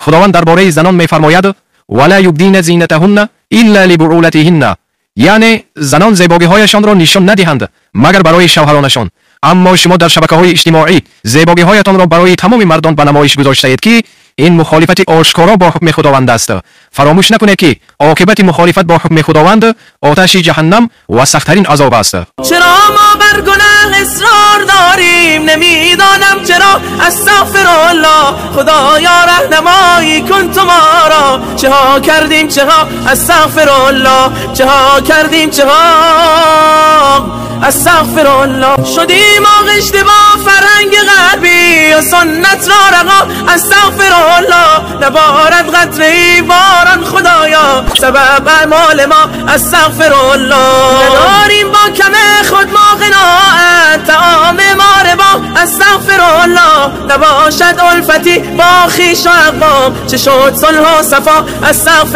Худованд дар бораи занон мефармояд: ولا یبدین زینتهن الا لبعولتهن، яъне занон зебогиҳояшонро нишон надиҳанд, магар барои шавҳаронашон. Аммо шумо дар шабакаҳои иҷтимоӣ зебогиҳоятонро барои тамоми мардон ба намоиш гузоштаед, ки ин мухолифати ошкоро бо ҳукми Худованд аст. Фаромӯш накунед, ки оқибати мухолифат бо ҳукми Худованд оташи ҷаҳаннам ва сахттарин азоб аст. Чаро мо бар гуноҳ исрор дорем? Намедонам чаро. Астағфируллоҳ, Худоё, раҳнамоӣ кун ту моро. Чаҳо кардем, чаҳо? Астағфируллоҳ, чаҳо кардем, чаҳо? Астағфируллоҳ. Шудем оғишта бо фарҳанги ғарбӣ ва суннат ро рақо. Астағфируллоҳ, наборад қатраи борон, Худоё, сабаб аъмоли мо. Астағфируллоҳ, надорем бо кам худ мо қиноат, таоми мо рибо. Астағфируллоҳ, набошад улфати бо хеш ва ақвом, чӣ шуд сулҳу сафо. Астағфир